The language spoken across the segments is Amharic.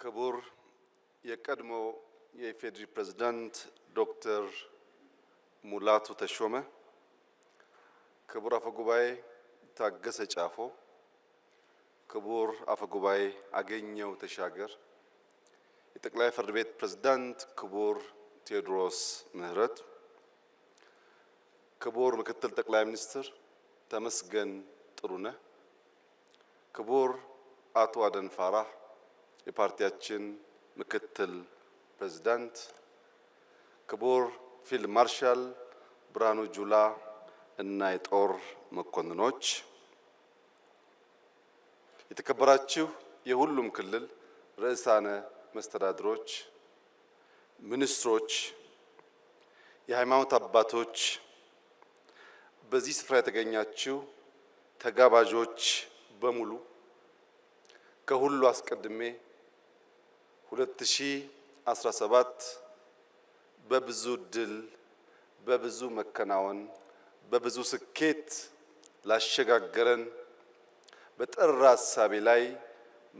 ክቡር የቀድሞ የኢፌዴሪ ፕሬዝዳንት ዶክተር ሙላቱ ተሾመ፣ ክቡር አፈ ጉባኤ ታገሰ ጫፎ፣ ክቡር አፈ ጉባኤ አገኘው ተሻገር፣ የጠቅላይ ፍርድ ቤት ፕሬዝዳንት ክቡር ቴዎድሮስ ምህረት፣ ክቡር ምክትል ጠቅላይ ሚኒስትር ተመስገን ጥሩነህ፣ ክቡር አቶ አደን ፋራህ የፓርቲያችን ምክትል ፕሬዝዳንት፣ ክቡር ፊልድ ማርሻል ብርሃኑ ጁላ እና የጦር መኮንኖች፣ የተከበራችሁ የሁሉም ክልል ርዕሳነ መስተዳድሮች፣ ሚኒስትሮች፣ የሃይማኖት አባቶች፣ በዚህ ስፍራ የተገኛችሁ ተጋባዦች በሙሉ፣ ከሁሉ አስቀድሜ 2017 በብዙ ድል፣ በብዙ መከናወን፣ በብዙ ስኬት ላሸጋገረን፣ በጠራ ሀሳቤ ላይ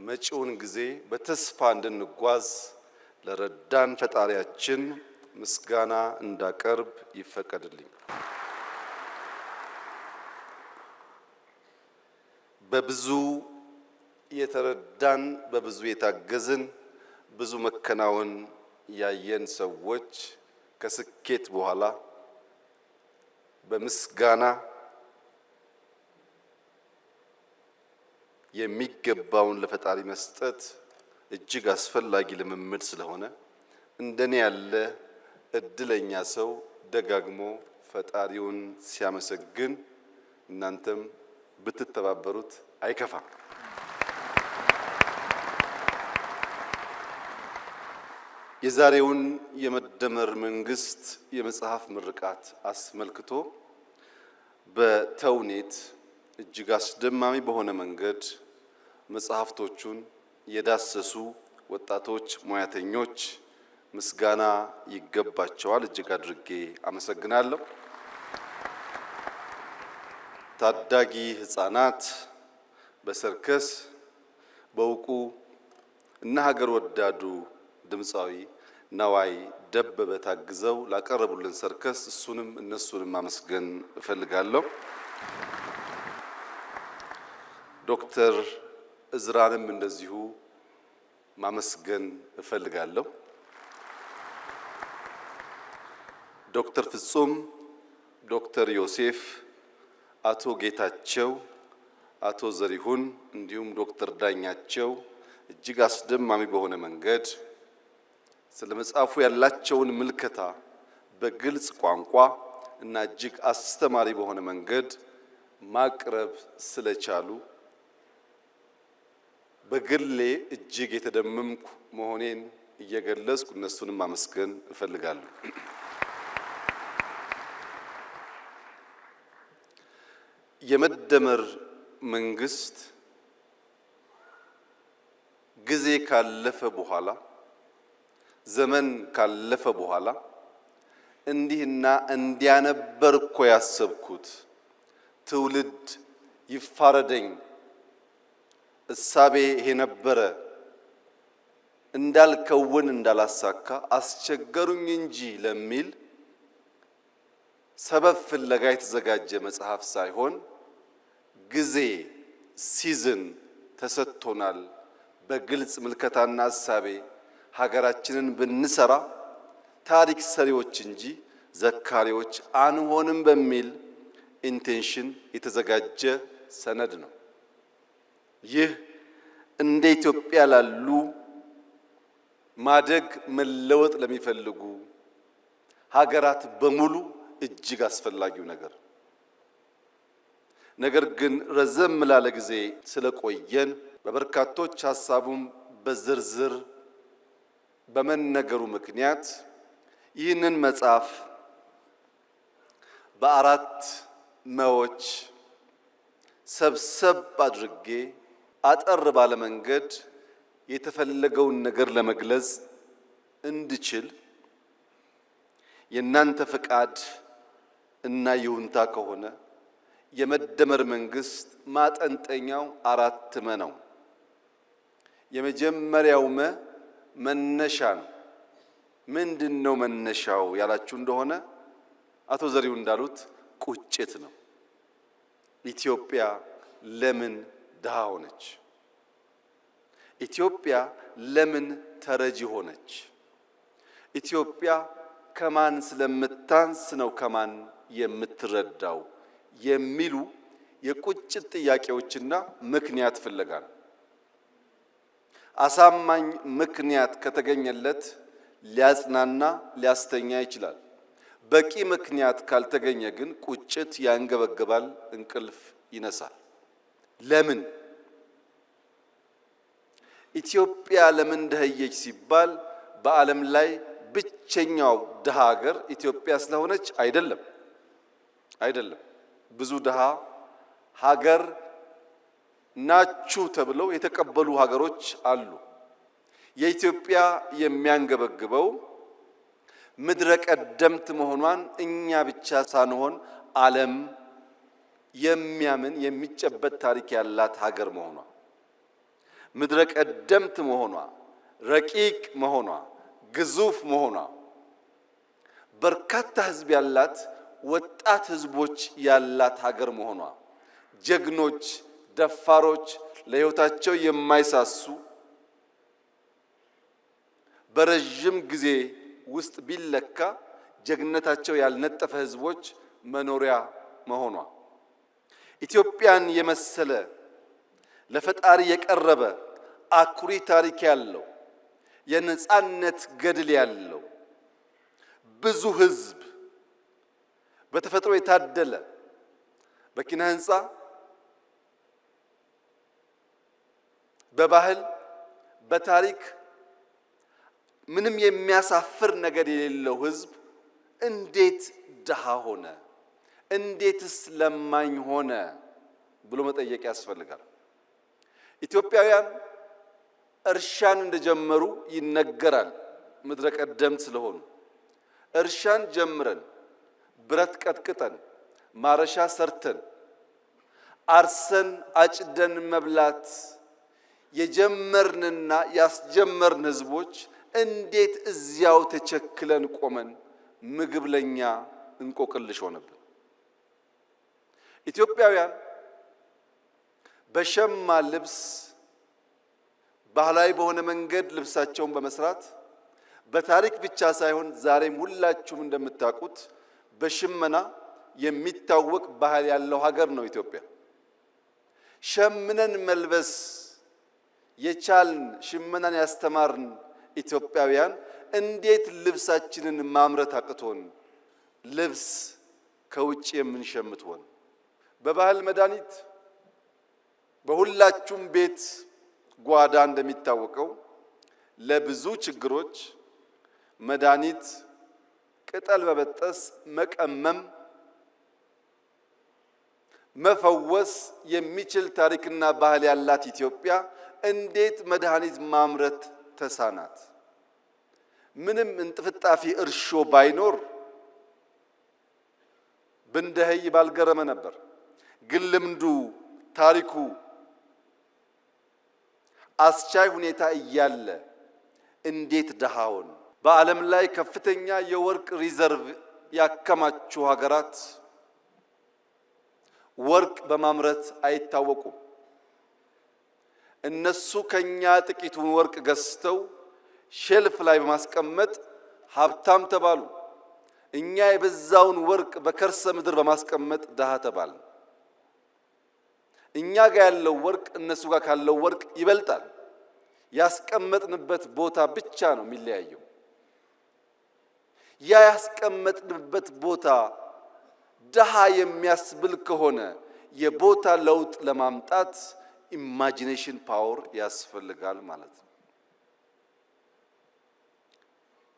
መጪውን ጊዜ በተስፋ እንድንጓዝ ለረዳን ፈጣሪያችን ምስጋና እንዳቀርብ ይፈቀድልኝ። በብዙ የተረዳን፣ በብዙ የታገዝን፣ ብዙ መከናወን ያየን ሰዎች ከስኬት በኋላ በምስጋና የሚገባውን ለፈጣሪ መስጠት እጅግ አስፈላጊ ልምምድ ስለሆነ እንደኔ ያለ እድለኛ ሰው ደጋግሞ ፈጣሪውን ሲያመሰግን እናንተም ብትተባበሩት አይከፋም። የዛሬውን የመደመር መንግስት የመጽሐፍ ምርቃት አስመልክቶ በተውኔት እጅግ አስደማሚ በሆነ መንገድ መጽሐፍቶቹን የዳሰሱ ወጣቶች ሙያተኞች ምስጋና ይገባቸዋል። እጅግ አድርጌ አመሰግናለሁ። ታዳጊ ህጻናት በሰርከስ በእውቁ እና ሀገር ወዳዱ ድምፃዊ ነዋይ ደበበ ታግዘው ላቀረቡልን ሰርከስ እሱንም እነሱንም ማመስገን እፈልጋለሁ። ዶክተር እዝራንም እንደዚሁ ማመስገን እፈልጋለሁ። ዶክተር ፍጹም፣ ዶክተር ዮሴፍ፣ አቶ ጌታቸው፣ አቶ ዘሪሁን እንዲሁም ዶክተር ዳኛቸው እጅግ አስደማሚ በሆነ መንገድ ስለ መጽሐፉ ያላቸውን ምልከታ በግልጽ ቋንቋ እና እጅግ አስተማሪ በሆነ መንገድ ማቅረብ ስለቻሉ በግሌ እጅግ የተደመምኩ መሆኔን እየገለጽኩ እነሱንም ማመስገን እፈልጋለሁ። የመደመር መንግስት ጊዜ ካለፈ በኋላ፣ ዘመን ካለፈ በኋላ እንዲህና እንዲያነበር እኮ ያሰብኩት፣ ትውልድ ይፋረደኝ፣ እሳቤ ይሄ ነበረ፣ እንዳልከውን እንዳላሳካ አስቸገሩኝ እንጂ ለሚል ሰበብ ፍለጋ የተዘጋጀ መጽሐፍ ሳይሆን ጊዜ season ተሰጥቶናል። በግልጽ ምልከታና እሳቤ ሀገራችንን ብንሰራ ታሪክ ሰሪዎች እንጂ ዘካሪዎች አንሆንም በሚል intention የተዘጋጀ ሰነድ ነው። ይህ እንደ ኢትዮጵያ ላሉ ማደግ መለወጥ ለሚፈልጉ ሀገራት በሙሉ እጅግ አስፈላጊው ነገር፣ ነገር ግን ረዘም ላለ ጊዜ ስለቆየን በበርካቶች ሀሳቡም በዝርዝር በመነገሩ ምክንያት ይህንን መጽሐፍ በአራት መዎች ሰብሰብ አድርጌ አጠር ባለ መንገድ የተፈለገውን ነገር ለመግለጽ እንድችል የእናንተ ፈቃድ እና ይሁንታ ከሆነ የመደመር መንግስት ማጠንጠኛው አራት መ ነው። የመጀመሪያው መ መነሻ ነው። ምንድን ነው መነሻው ያላችሁ እንደሆነ አቶ ዘሪው እንዳሉት ቁጭት ነው። ኢትዮጵያ ለምን ድሃ ሆነች? ኢትዮጵያ ለምን ተረጂ ሆነች? ኢትዮጵያ ከማን ስለምታንስ ነው ከማን የምትረዳው? የሚሉ የቁጭት ጥያቄዎችና ምክንያት ፍለጋ ነው። አሳማኝ ምክንያት ከተገኘለት ሊያጽናና ሊያስተኛ ይችላል። በቂ ምክንያት ካልተገኘ ግን ቁጭት ያንገበግባል፣ እንቅልፍ ይነሳል። ለምን ኢትዮጵያ ለምን ደኸየች ሲባል በዓለም ላይ ብቸኛው ድሃ ሀገር ኢትዮጵያ ስለሆነች አይደለም፣ አይደለም። ብዙ ድሃ ሀገር ናችሁ ተብለው የተቀበሉ ሀገሮች አሉ። የኢትዮጵያ የሚያንገበግበው ምድረ ቀደምት መሆኗን እኛ ብቻ ሳንሆን ዓለም የሚያምን የሚጨበጥ ታሪክ ያላት ሀገር መሆኗ፣ ምድረ ቀደምት መሆኗ፣ ረቂቅ መሆኗ፣ ግዙፍ መሆኗ፣ በርካታ ሕዝብ ያላት ወጣት ሕዝቦች ያላት ሀገር መሆኗ፣ ጀግኖች፣ ደፋሮች፣ ለሕይወታቸው የማይሳሱ በረዥም ጊዜ ውስጥ ቢለካ ጀግንነታቸው ያልነጠፈ ሕዝቦች መኖሪያ መሆኗ፣ ኢትዮጵያን የመሰለ ለፈጣሪ የቀረበ አኩሪ ታሪክ ያለው የነጻነት ገድል ያለው ብዙ ሕዝብ በተፈጥሮ የታደለ በኪነ ሕንፃ፣ በባህል፣ በታሪክ ምንም የሚያሳፍር ነገር የሌለው ሕዝብ እንዴት ድሃ ሆነ? እንዴትስ ለማኝ ሆነ? ብሎ መጠየቅ ያስፈልጋል። ኢትዮጵያውያን እርሻን እንደጀመሩ ይነገራል። ምድረ ቀደምት ስለሆኑ እርሻን ጀምረን ብረት ቀጥቅጠን ማረሻ ሰርተን አርሰን አጭደን መብላት የጀመርንና ያስጀመርን ህዝቦች እንዴት እዚያው ተቸክለን ቆመን ምግብ ለኛ እንቆቅልሽ ሆነብን? ኢትዮጵያውያን በሸማ ልብስ ባህላዊ በሆነ መንገድ ልብሳቸውን በመስራት በታሪክ ብቻ ሳይሆን ዛሬም ሁላችሁም እንደምታውቁት በሽመና የሚታወቅ ባህል ያለው ሀገር ነው ኢትዮጵያ። ሸምነን መልበስ የቻልን ሽመናን ያስተማርን ኢትዮጵያውያን እንዴት ልብሳችንን ማምረት አቅቶን ልብስ ከውጭ የምንሸምት ሆን? በባህል መድኃኒት በሁላችሁም ቤት ጓዳ እንደሚታወቀው ለብዙ ችግሮች መድኃኒት ቅጠል በበጠስ መቀመም መፈወስ የሚችል ታሪክና ባህል ያላት ኢትዮጵያ እንዴት መድኃኒት ማምረት ተሳናት? ምንም እንጥፍጣፊ እርሾ ባይኖር ብንደኸይ ባልገረመ ነበር። ግን ልምዱ ታሪኩ አስቻይ ሁኔታ እያለ እንዴት ድሃ ሆን? በዓለም ላይ ከፍተኛ የወርቅ reserve ያከማቹ ሀገራት ወርቅ በማምረት አይታወቁም። እነሱ ከኛ ጥቂቱን ወርቅ ገዝተው shelf ላይ በማስቀመጥ ሀብታም ተባሉ። እኛ የበዛውን ወርቅ በከርሰ ምድር በማስቀመጥ ድሃ ተባል። እኛ ጋር ያለው ወርቅ እነሱ ጋር ካለው ወርቅ ይበልጣል። ያስቀመጥንበት ቦታ ብቻ ነው የሚለያየው። ያ ያስቀመጥንበት ቦታ ድሃ የሚያስብል ከሆነ የቦታ ለውጥ ለማምጣት imagination power ያስፈልጋል ማለት ነው።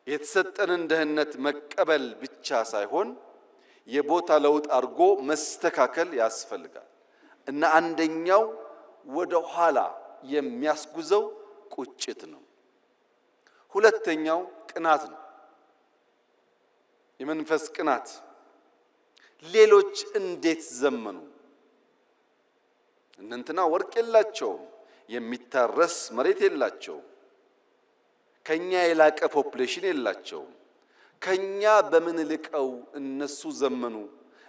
የተሰጠንን ድህነት መቀበል ብቻ ሳይሆን የቦታ ለውጥ አድርጎ መስተካከል ያስፈልጋል እና አንደኛው ወደ ኋላ የሚያስጉዘው ቁጭት ነው። ሁለተኛው ቅናት ነው። የመንፈስ ቅናት። ሌሎች እንዴት ዘመኑ? እነንትና ወርቅ የላቸውም፣ የሚታረስ መሬት የላቸውም፣ ከኛ የላቀ population የላቸውም። ከኛ በምን ልቀው እነሱ ዘመኑ፣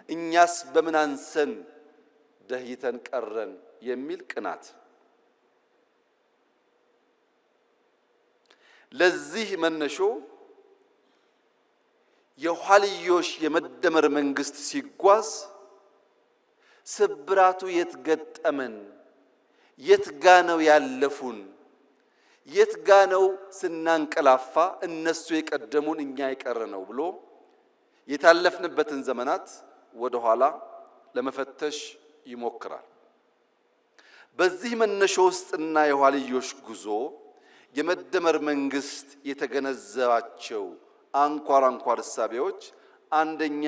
እኛስ በምን አንሰን ደህይተን ቀረን የሚል ቅናት። ለዚህ መነሾ የኋልዮሽ የመደመር መንግስት ሲጓዝ ስብራቱ የት ገጠመን? የት ጋ ነው ያለፉን? የት ጋ ነው ስናንቀላፋ እነሱ የቀደሙን እኛ የቀረ ነው ብሎ የታለፍንበትን ዘመናት ወደ ኋላ ለመፈተሽ ይሞክራል። በዚህ መነሾ ውስጥና የኋልዮሽ ጉዞ የመደመር መንግስት የተገነዘባቸው አንኳር አንኳር እሳቤዎች አንደኛ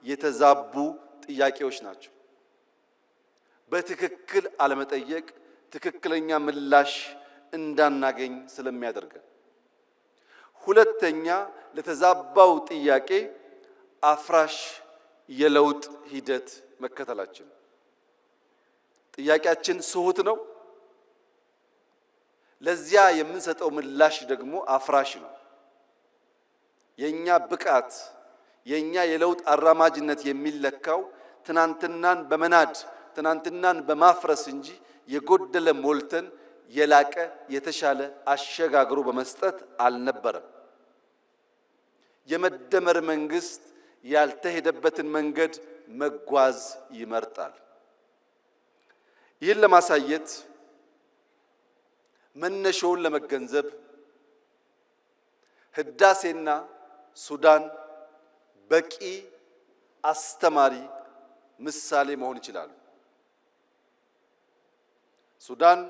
የተዛቡ ጥያቄዎች ናቸው። በትክክል አለመጠየቅ ትክክለኛ ምላሽ እንዳናገኝ ስለሚያደርገን፣ ሁለተኛ ለተዛባው ጥያቄ አፍራሽ የለውጥ ሂደት መከተላችን። ጥያቄያችን ስሁት ነው። ለዚያ የምንሰጠው ምላሽ ደግሞ አፍራሽ ነው። የኛ ብቃት የኛ የለውጥ አራማጅነት የሚለካው ትናንትናን በመናድ ትናንትናን በማፍረስ እንጂ የጎደለ ሞልተን የላቀ የተሻለ አሸጋግሮ በመስጠት አልነበረም። የመደመር መንግስት ያልተሄደበትን መንገድ መጓዝ ይመርጣል። ይህን ለማሳየት መነሻውን ለመገንዘብ ህዳሴና ሱዳን በቂ አስተማሪ ምሳሌ መሆን ይችላሉ። ሱዳን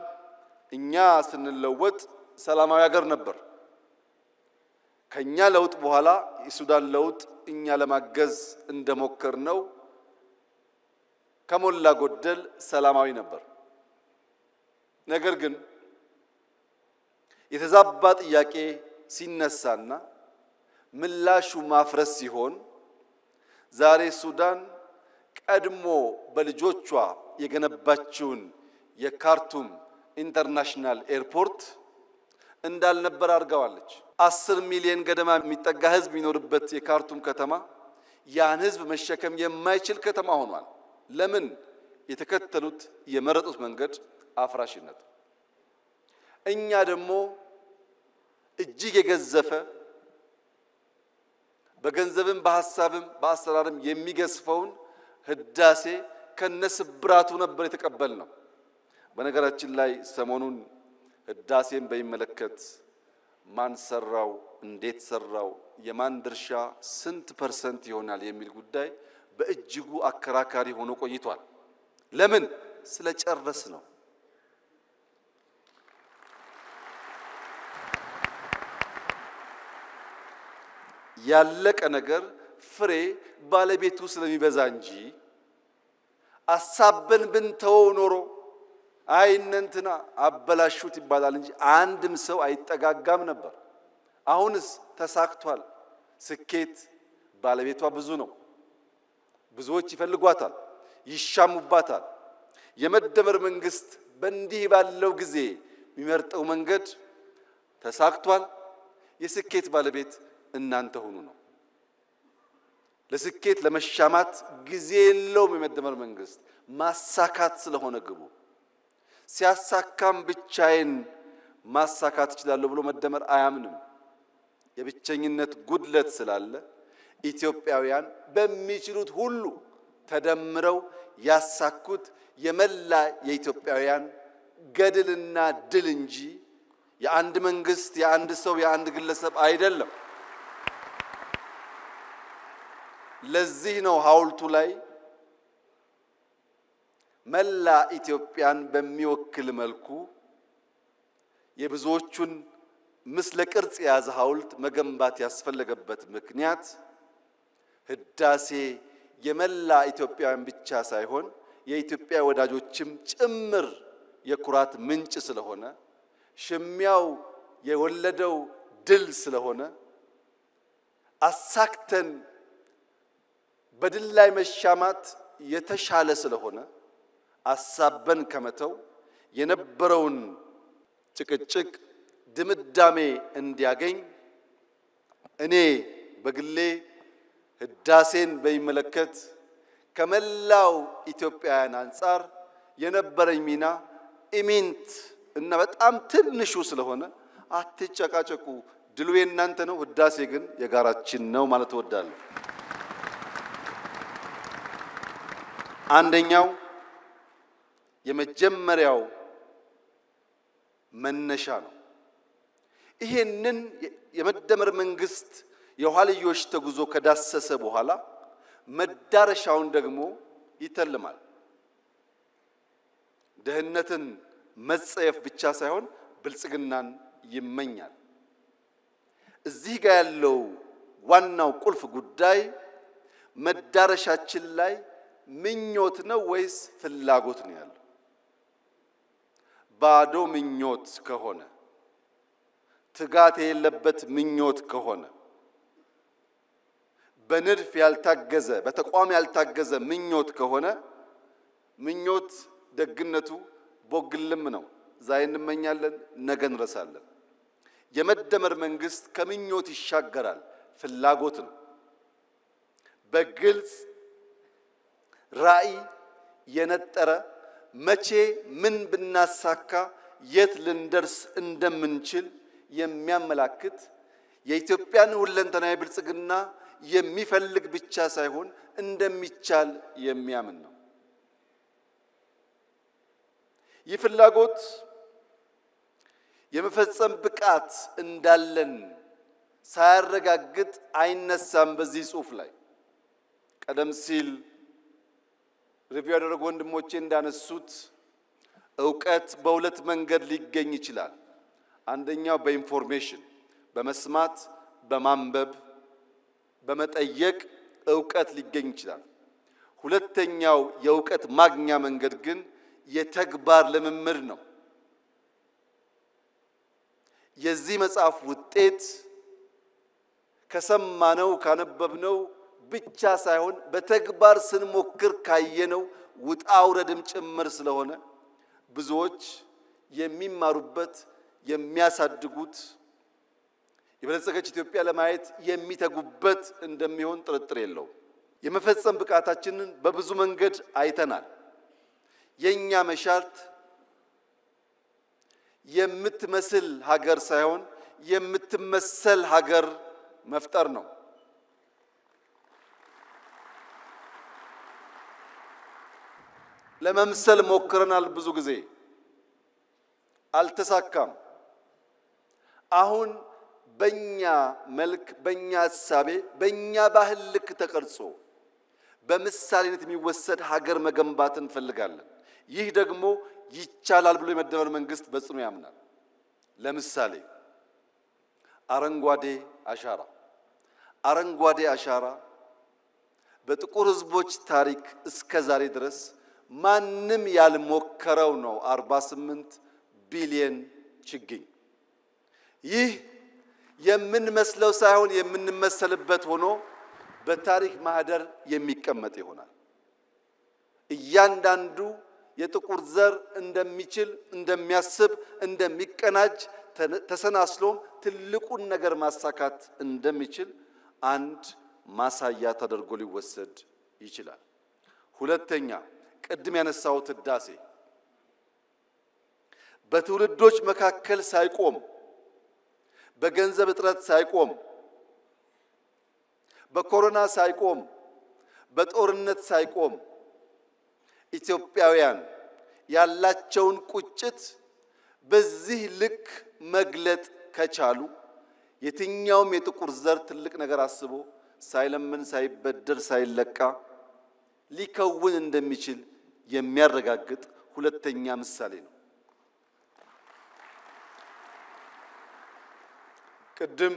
እኛ ስንለወጥ ሰላማዊ ሀገር ነበር። ከኛ ለውጥ በኋላ የሱዳን ለውጥ እኛ ለማገዝ እንደሞከር ነው ከሞላ ጎደል ሰላማዊ ነበር። ነገር ግን የተዛባ ጥያቄ ሲነሳና ምላሹ ማፍረስ ሲሆን ዛሬ ሱዳን ቀድሞ በልጆቿ የገነባችውን የካርቱም international airport እንዳልነበር አድርገዋለች። 10 ሚሊዮን ገደማ የሚጠጋ ህዝብ የሚኖርበት የካርቱም ከተማ ያን ህዝብ መሸከም የማይችል ከተማ ሆኗል። ለምን? የተከተሉት የመረጡት መንገድ አፍራሽነት። እኛ ደግሞ እጅግ የገዘፈ በገንዘብም በሀሳብም በአሰራርም የሚገዝፈውን ህዳሴ ከነስብራቱ ነበር የተቀበልነው። በነገራችን ላይ ሰሞኑን ህዳሴን በሚመለከት ማን ሰራው፣ እንዴት ሰራው፣ የማን ድርሻ ስንት percent ይሆናል የሚል ጉዳይ በእጅጉ አከራካሪ ሆኖ ቆይቷል። ለምን? ስለጨረስነው። ያለቀ ነገር ፍሬ ባለቤቱ ስለሚበዛ እንጂ አሳበን ብንተወው ኖሮ አይ እነ እንትና አበላሹት ይባላል እንጂ አንድም ሰው አይጠጋጋም ነበር። አሁንስ ተሳክቷል። ስኬት ባለቤቷ ብዙ ነው። ብዙዎች ይፈልጓታል፣ ይሻሙባታል። የመደመር መንግስት በእንዲህ ባለው ጊዜ የሚመርጠው መንገድ ተሳክቷል። የስኬት ባለቤት እናንተ ሁኑ ነው። ለስኬት ለመሻማት ጊዜ የለውም። የመደመር መንግስት ማሳካት ስለሆነ ግቡ። ሲያሳካም ብቻዬን ማሳካት እችላለሁ ብሎ መደመር አያምንም። የብቸኝነት ጉድለት ስላለ ኢትዮጵያውያን በሚችሉት ሁሉ ተደምረው ያሳኩት የመላ የኢትዮጵያውያን ገድልና ድል እንጂ የአንድ መንግስት፣ የአንድ ሰው፣ የአንድ ግለሰብ አይደለም። ለዚህ ነው ሐውልቱ ላይ መላ ኢትዮጵያን በሚወክል መልኩ የብዙዎቹን ምስለ ቅርጽ የያዘ ሐውልት መገንባት ያስፈለገበት ምክንያት ህዳሴ የመላ ኢትዮጵያውያን ብቻ ሳይሆን የኢትዮጵያ ወዳጆችም ጭምር የኩራት ምንጭ ስለሆነ፣ ሽሚያው የወለደው ድል ስለሆነ፣ አሳክተን በድል ላይ መሻማት የተሻለ ስለሆነ አሳበን ከመተው የነበረውን ጭቅጭቅ ድምዳሜ እንዲያገኝ እኔ በግሌ ህዳሴን በሚመለከት ከመላው ኢትዮጵያውያን አንጻር የነበረኝ ሚና ኢሚንት እና በጣም ትንሹ ስለሆነ አትጨቃጨቁ፣ ድሉ የእናንተ ነው፣ ህዳሴ ግን የጋራችን ነው ማለት እወዳለሁ። አንደኛው የመጀመሪያው መነሻ ነው። ይሄንን የመደመር መንግስት የኋልዮሽ ተጉዞ ከዳሰሰ በኋላ መዳረሻውን ደግሞ ይተልማል። ድህነትን መጸየፍ ብቻ ሳይሆን ብልጽግናን ይመኛል። እዚህ ጋር ያለው ዋናው ቁልፍ ጉዳይ መዳረሻችን ላይ ምኞት ነው ወይስ ፍላጎት ነው ያለው? ባዶ ምኞት ከሆነ፣ ትጋት የሌለበት ምኞት ከሆነ፣ በንድፍ ያልታገዘ በተቋም ያልታገዘ ምኞት ከሆነ፣ ምኞት ደግነቱ ቦግልም ነው። ዛሬ እንመኛለን፣ ነገ እንረሳለን። የመደመር መንግስት ከምኞት ይሻገራል፣ ፍላጎት ነው። በግልጽ ራዕይ የነጠረ፣ መቼ ምን ብናሳካ የት ልንደርስ እንደምንችል የሚያመላክት፣ የኢትዮጵያን ሁለንተናዊ ብልጽግና የሚፈልግ ብቻ ሳይሆን እንደሚቻል የሚያምን ነው። ይህ ፍላጎት የመፈጸም ብቃት እንዳለን ሳያረጋግጥ አይነሳም። በዚህ ጽሑፍ ላይ ቀደም ሲል review ያደረጉ ወንድሞቼ እንዳነሱት እውቀት በሁለት መንገድ ሊገኝ ይችላል። አንደኛው በ information፣ በመስማት፣ በማንበብ፣ በመጠየቅ እውቀት ሊገኝ ይችላል። ሁለተኛው የእውቀት ማግኛ መንገድ ግን የተግባር ልምምድ ነው። የዚህ መጽሐፍ ውጤት ከሰማነው ካነበብነው ብቻ ሳይሆን በተግባር ስንሞክር ካየነው ውጣ ውረድም ጭምር ስለሆነ ብዙዎች የሚማሩበት፣ የሚያሳድጉት፣ የበለጸገች ኢትዮጵያ ለማየት የሚተጉበት እንደሚሆን ጥርጥር የለውም። የመፈጸም ብቃታችንን በብዙ መንገድ አይተናል። የኛ መሻት የምትመስል ሀገር ሳይሆን የምትመሰል ሀገር መፍጠር ነው። ለመምሰል ሞክረናል፣ ብዙ ጊዜ አልተሳካም። አሁን በኛ መልክ፣ በኛ እሳቤ፣ በኛ ባህል ልክ ተቀርጾ በምሳሌነት የሚወሰድ ሀገር መገንባት እንፈልጋለን። ይህ ደግሞ ይቻላል ብሎ የመደመር መንግስት በጽኑ ያምናል። ለምሳሌ አረንጓዴ አሻራ፣ አረንጓዴ አሻራ በጥቁር ሕዝቦች ታሪክ እስከ ዛሬ ድረስ ማንም ያልሞከረው ነው። 48 ቢሊየን ችግኝ። ይህ የምንመስለው ሳይሆን የምንመሰልበት ሆኖ በታሪክ ማህደር የሚቀመጥ ይሆናል። እያንዳንዱ የጥቁር ዘር እንደሚችል፣ እንደሚያስብ፣ እንደሚቀናጅ፣ ተሰናስሎም ትልቁን ነገር ማሳካት እንደሚችል አንድ ማሳያ ተደርጎ ሊወሰድ ይችላል። ሁለተኛ፣ ቅድም ያነሳሁት ህዳሴ በትውልዶች መካከል ሳይቆም፣ በገንዘብ እጥረት ሳይቆም፣ በኮሮና ሳይቆም፣ በጦርነት ሳይቆም ኢትዮጵያውያን ያላቸውን ቁጭት በዚህ ልክ መግለጥ ከቻሉ የትኛውም የጥቁር ዘር ትልቅ ነገር አስቦ ሳይለምን፣ ሳይበደር፣ ሳይለቃ ሊከውን እንደሚችል የሚያረጋግጥ ሁለተኛ ምሳሌ ነው። ቅድም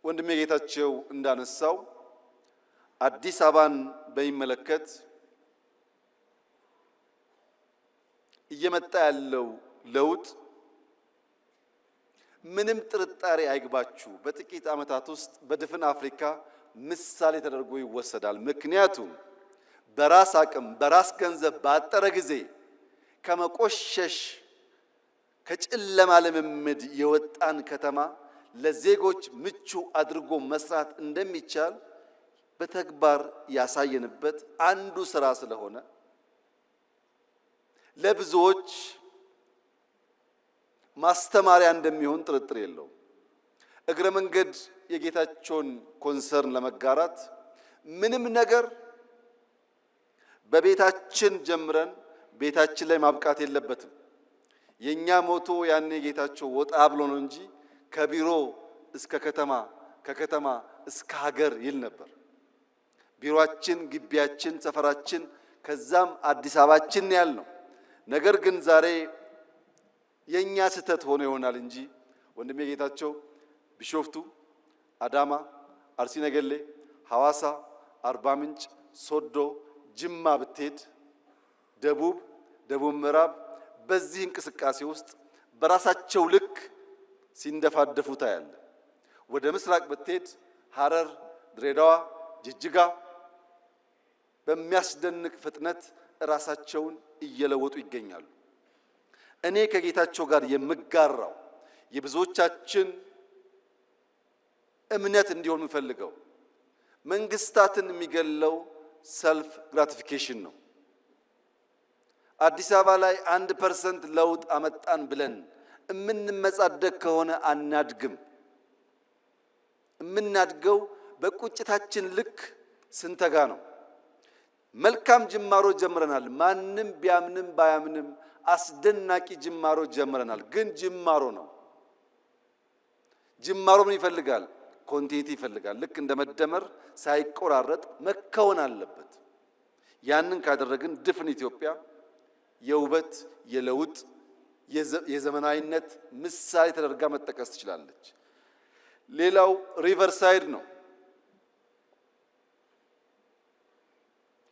ወንድሜ ጌታቸው እንዳነሳው አዲስ አበባን በሚመለከት እየመጣ ያለው ለውጥ ምንም ጥርጣሬ አይግባችሁ፣ በጥቂት ዓመታት ውስጥ በድፍን አፍሪካ ምሳሌ ተደርጎ ይወሰዳል። ምክንያቱም በራስ አቅም በራስ ገንዘብ ባጠረ ጊዜ ከመቆሸሽ ከጨለማ ልምምድ የወጣን ከተማ ለዜጎች ምቹ አድርጎ መስራት እንደሚቻል በተግባር ያሳየንበት አንዱ ስራ ስለሆነ ለብዙዎች ማስተማሪያ እንደሚሆን ጥርጥር የለውም። እግረ መንገድ የጌታቸውን concern ለመጋራት ምንም ነገር በቤታችን ጀምረን ቤታችን ላይ ማብቃት የለበትም። የኛ motto ያኔ ጌታቸው ወጣ ብሎ ነው እንጂ ከቢሮ እስከ ከተማ ከከተማ እስከ ሀገር ይል ነበር። ቢሮአችን፣ ግቢያችን፣ ሰፈራችን ከዛም አዲስ አበባችን ያል ነው። ነገር ግን ዛሬ የኛ ስህተት ሆኖ ይሆናል እንጂ ወንድሜ ጌታቸው ቢሾፍቱ፣ አዳማ፣ አርሲ ነገሌ፣ ሐዋሳ፣ አርባ ምንጭ፣ ሶዶ፣ ጅማ ብትሄድ ደቡብ፣ ደቡብ ምዕራብ በዚህ እንቅስቃሴ ውስጥ በራሳቸው ልክ ሲንደፋደፉ ታያለ። ወደ ምስራቅ ብትሄድ ሐረር፣ ድሬዳዋ፣ ጅጅጋ በሚያስደንቅ ፍጥነት ራሳቸውን እየለወጡ ይገኛሉ። እኔ ከጌታቸው ጋር የምጋራው የብዙዎቻችን እምነት እንዲሆን የምፈልገው መንግስታትን የሚገለው self gratification ነው። አዲስ አበባ ላይ 1% ለውጥ አመጣን ብለን የምንመጻደቅ ከሆነ አናድግም። የምናድገው በቁጭታችን ልክ ስንተጋ ነው። መልካም ጅማሮ ጀምረናል። ማንም ቢያምንም ባያምንም አስደናቂ ጅማሮ ጀምረናል። ግን ጅማሮ ነው። ጅማሮ ምን ይፈልጋል? continuity ይፈልጋል። ልክ እንደ መደመር ሳይቆራረጥ መከወን አለበት። ያንን ካደረግን ድፍን ኢትዮጵያ የውበት የለውጥ የዘመናዊነት ምሳሌ ተደርጋ መጠቀስ ትችላለች። ሌላው riverside ነው።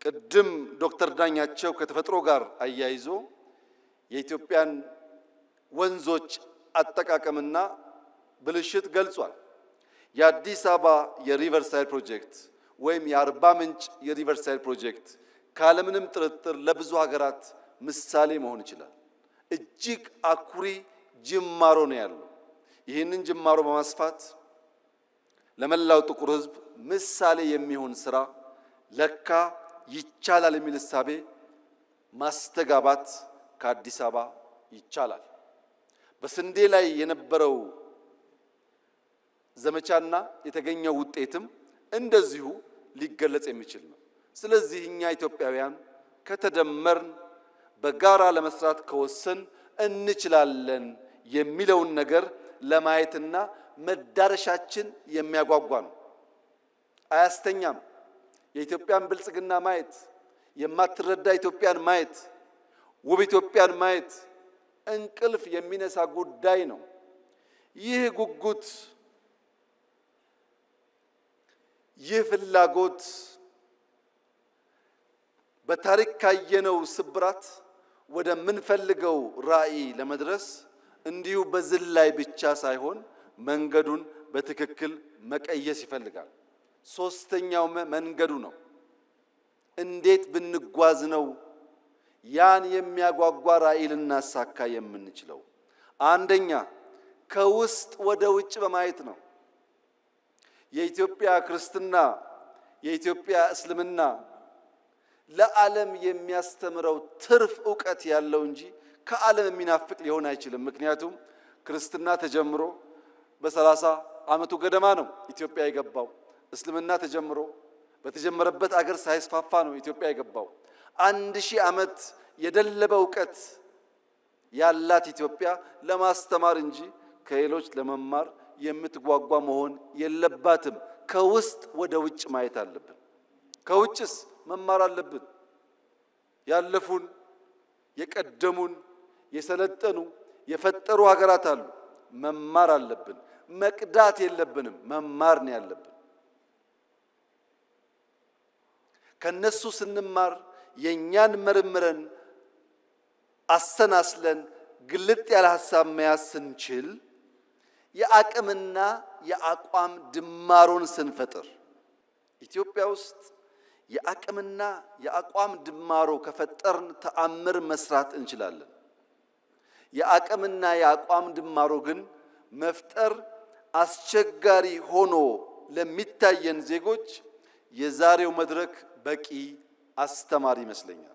ቅድም ዶክተር ዳኛቸው ከተፈጥሮ ጋር አያይዞ የኢትዮጵያን ወንዞች አጠቃቀምና ብልሽት ገልጿል። የአዲስ አበባ የ riverside ፕሮጀክት ወይም የአርባ ምንጭ የ riverside ፕሮጀክት ካለምንም ጥርጥር ለብዙ ሀገራት ምሳሌ መሆን ይችላል። እጅግ አኩሪ ጅማሮ ነው ያለው። ይህንን ጅማሮ በማስፋት ለመላው ጥቁር ሕዝብ ምሳሌ የሚሆን ስራ ለካ ይቻላል የሚል እሳቤ ማስተጋባት ከአዲስ አበባ ይቻላል። በስንዴ ላይ የነበረው ዘመቻና የተገኘው ውጤትም እንደዚሁ ሊገለጽ የሚችል ነው። ስለዚህ እኛ ኢትዮጵያውያን ከተደመርን በጋራ ለመስራት ከወሰን እንችላለን የሚለውን ነገር ለማየትና መዳረሻችን የሚያጓጓ ነው። አያስተኛም። የኢትዮጵያን ብልጽግና ማየት፣ የማትረዳ ኢትዮጵያን ማየት፣ ውብ ኢትዮጵያን ማየት እንቅልፍ የሚነሳ ጉዳይ ነው። ይህ ጉጉት፣ ይህ ፍላጎት በታሪክ ካየነው ስብራት ወደምንፈልገው ራዕይ ለመድረስ እንዲሁ በዝላይ ብቻ ሳይሆን መንገዱን በትክክል መቀየስ ይፈልጋል። ሶስተኛው መንገዱ ነው። እንዴት ብንጓዝ ነው ያን የሚያጓጓ ራዕይ ልናሳካ የምንችለው? አንደኛ ከውስጥ ወደ ውጭ በማየት ነው። የኢትዮጵያ ክርስትና፣ የኢትዮጵያ እስልምና ለዓለም የሚያስተምረው ትርፍ እውቀት ያለው እንጂ ከዓለም የሚናፍቅ ሊሆን አይችልም። ምክንያቱም ክርስትና ተጀምሮ በ30 ዓመቱ ገደማ ነው ኢትዮጵያ የገባው። እስልምና ተጀምሮ በተጀመረበት አገር ሳይስፋፋ ነው ኢትዮጵያ የገባው። 1000 ዓመት የደለበ እውቀት ያላት ኢትዮጵያ ለማስተማር እንጂ ከሌሎች ለመማር የምትጓጓ መሆን የለባትም። ከውስጥ ወደ ውጭ ማየት አለብን። ከውጭስ መማር አለብን። ያለፉን የቀደሙን የሰለጠኑ የፈጠሩ ሀገራት አሉ። መማር አለብን። መቅዳት የለብንም፣ መማር ነው ያለብን። ከነሱ ስንማር የእኛን መርምረን አሰናስለን ግልጥ ያለ ሀሳብ መያዝ ስንችል የአቅምና የአቋም ድማሮን ስንፈጥር ኢትዮጵያ ውስጥ የአቅምና የአቋም ድማሮ ከፈጠርን ተአምር መስራት እንችላለን። የአቅምና የአቋም ድማሮ ግን መፍጠር አስቸጋሪ ሆኖ ለሚታየን ዜጎች የዛሬው መድረክ በቂ አስተማሪ ይመስለኛል።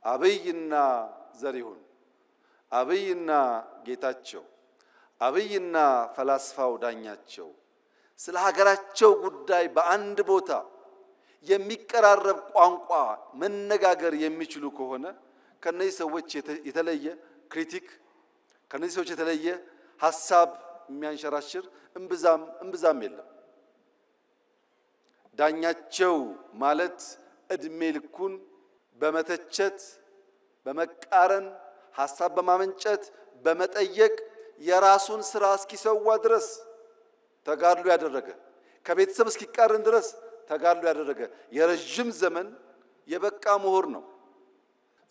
አብይና ዘሪሁን፣ አብይና ጌታቸው፣ አብይና ፈላስፋው ዳኛቸው ስለ ሀገራቸው ጉዳይ በአንድ ቦታ የሚቀራረብ ቋንቋ መነጋገር የሚችሉ ከሆነ ከነዚህ ሰዎች የተለየ critic፣ ከነዚህ ሰዎች የተለየ ሀሳብ የሚያንሸራሽር እምብዛም እምብዛም የለም። ዳኛቸው ማለት እድሜ ልኩን በመተቸት፣ በመቃረን፣ ሀሳብ በማመንጨት፣ በመጠየቅ የራሱን ስራ እስኪሰዋ ድረስ ተጋድሎ ያደረገ፣ ከቤተሰብ እስኪቃረን ድረስ ተጋድሎ ያደረገ የረዥም ዘመን የበቃ ምሁር ነው።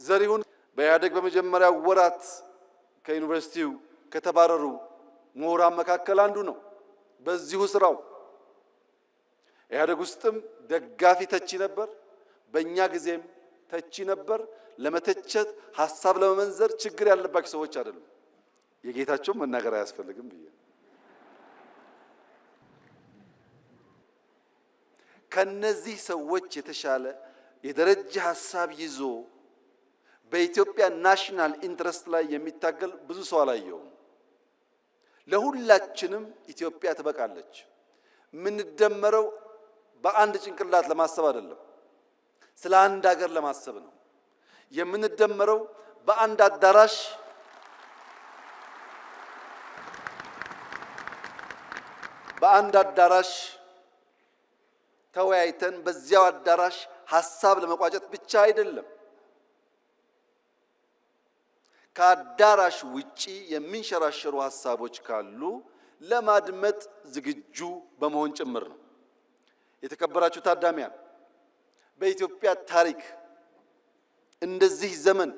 ዘሪሁን በኢህአዴግ በመጀመሪያው ወራት ከዩኒቨርሲቲው ከተባረሩ ምሁራን መካከል አንዱ ነው። በዚሁ ስራው ኢህአዴግ ውስጥም ደጋፊ ተቺ ነበር። በእኛ ጊዜም ተቺ ነበር። ለመተቸት፣ ሀሳብ ለመመንዘር ችግር ያለባቸው ሰዎች አይደሉም። የጌታቸውን መናገር አያስፈልግም ብዬ ከነዚህ ሰዎች የተሻለ የደረጀ ሀሳብ ይዞ በኢትዮጵያ national interest ላይ የሚታገል ብዙ ሰው አላየውም። ለሁላችንም ኢትዮጵያ ትበቃለች። የምንደመረው በአንድ ጭንቅላት ለማሰብ አይደለም፣ ስለ አንድ ሀገር ለማሰብ ነው። የምንደመረው በአንድ አዳራሽ በአንድ አዳራሽ ተወያይተን በዚያው አዳራሽ ሀሳብ ለመቋጨት ብቻ አይደለም። ከአዳራሽ ውጪ የሚንሸራሸሩ ሀሳቦች ካሉ ለማድመጥ ዝግጁ በመሆን ጭምር ነው። የተከበራችሁ ታዳሚያን፣ በኢትዮጵያ ታሪክ እንደዚህ ዘመን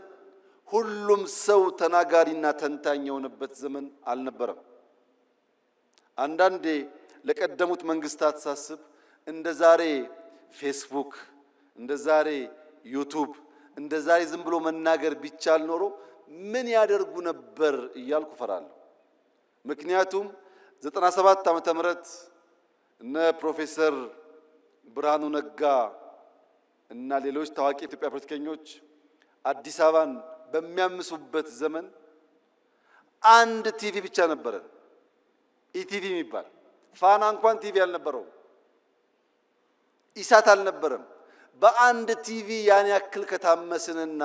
ሁሉም ሰው ተናጋሪና ተንታኝ የሆነበት ዘመን አልነበረም። አንዳንዴ ለቀደሙት መንግስታት ሳስብ እንደ ዛሬ ፌስቡክ፣ እንደ ዛሬ ዩቱብ፣ እንደ ዛሬ ዝም ብሎ መናገር ቢቻል ኖሮ ምን ያደርጉ ነበር እያልኩ እፈራለሁ። ምክንያቱም 97 ዓመተ ምህረት እነ ፕሮፌሰር ብርሃኑ ነጋ እና ሌሎች ታዋቂ የኢትዮጵያ ፖለቲከኞች አዲስ አበባን በሚያምሱበት ዘመን አንድ ቲቪ ብቻ ነበረን፣ ኢቲቪ የሚባል። ፋና እንኳን ቲቪ አልነበረውም፣ ኢሳት አልነበረም። በአንድ ቲቪ ያን ያክል ከታመስንና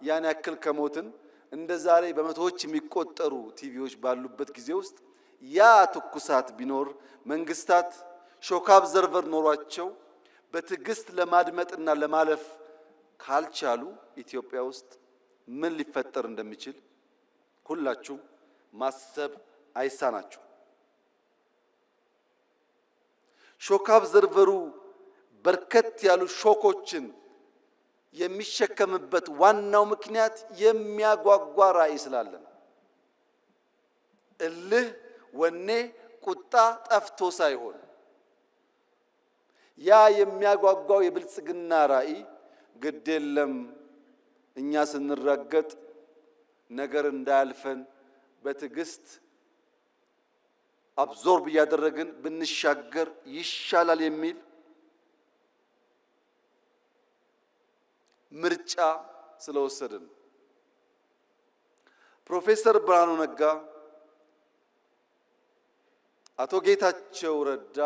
ያን ያክል ከሞትን፣ እንደ ዛሬ በመቶዎች የሚቆጠሩ ቲቪዎች ባሉበት ጊዜ ውስጥ ያ ትኩሳት ቢኖር፣ መንግስታት shock absorber ኖሯቸው በትዕግስት ለማድመጥና ለማለፍ ካልቻሉ ኢትዮጵያ ውስጥ ምን ሊፈጠር እንደሚችል ሁላችሁም ማሰብ አይሳናችሁ። Shock absorber ኡ በርከት ያሉ shock ኦችን የሚሸከምበት ዋናው ምክንያት የሚያጓጓ ራዕይ ስላለ ነው። እልህ፣ ወኔ፣ ቁጣ ጠፍቶ ሳይሆን ያ የሚያጓጓው የብልጽግና ራዕይ ግድ የለም፣ እኛ ስንራገጥ ነገር እንዳያልፈን በትዕግስት absorb እያደረግን ብንሻገር ይሻላል የሚል ምርጫ ስለወሰድን፣ ፕሮፌሰር ብርሃኑ ነጋ፣ አቶ ጌታቸው ረዳ፣